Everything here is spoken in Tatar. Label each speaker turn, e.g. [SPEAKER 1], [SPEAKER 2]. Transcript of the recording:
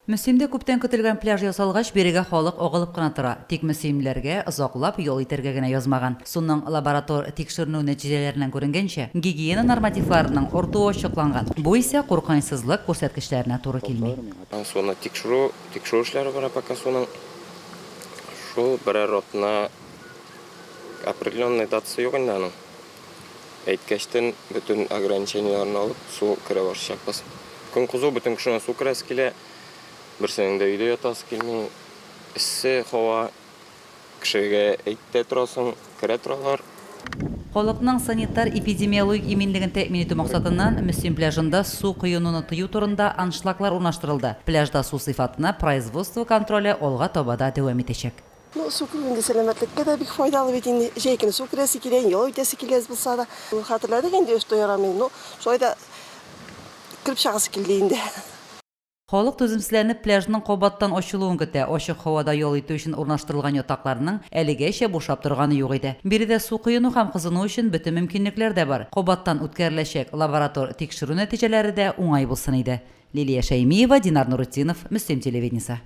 [SPEAKER 1] Мөслимдә күптән көтелгән пляж ясалгач, бирегә халык агылып кына тора. Тик мөслимлеләргә озаклап ял итәргә генә язмаган. Суның лаборатор тикшеренү нәтиҗәләреннән күренгәнчә, гигиена нормативларының артуы ачыкланган. Бу исә куркынычсызлык күрсәткечләренә туры килми.
[SPEAKER 2] Суны тикшерү, тикшерү эшләре бара пока суның. Шул берәр атна определенный датасы юк инде аның. Әйткәчтен, бөтен ограничениеләрне алып, су керә башлаячакбыз. Көн кызу, бөтен кешенең су керәсе килә. Берсенең дә өйдә ятасы килми. Эссе һава, кешегә әйт тә торасың, керә торалар.
[SPEAKER 1] Халыкның санитар-эпидемиологик иминлеген тәэмин итү максатыннан, Мөслим пляжында су коенуны тыю турында аншлаглар урнаштырылды. Пляжда су сыйфатына производство контроле алга таба да дәвам итәчәк.
[SPEAKER 3] Ну, су керү инде сәламәтлеккә дә бик файдалы бит инде. Җәй көне су керәсе килә, ял итәсе килә әз булса да. Хәтерләдек инде, что ярамый. Ну, шулай да кереп чыгасы килде инде.
[SPEAKER 1] Халык түземсезләнеп пляжның кабаттан ачылуын көтә. Ачык һавада ял итү өчен урнаштырылган ятакларның әлегәчә бушап торганы юк иде. Биредә су коену һәм кызыну өчен бөтен мөмкинлекләр дә бар. Кабаттан үткәреләчәк лаборатор тикшерү нәтиҗәләре дә уңай булсын иде. Лилия Шәймиева, Динар Нуретдинов, Мөслим телевидениесе.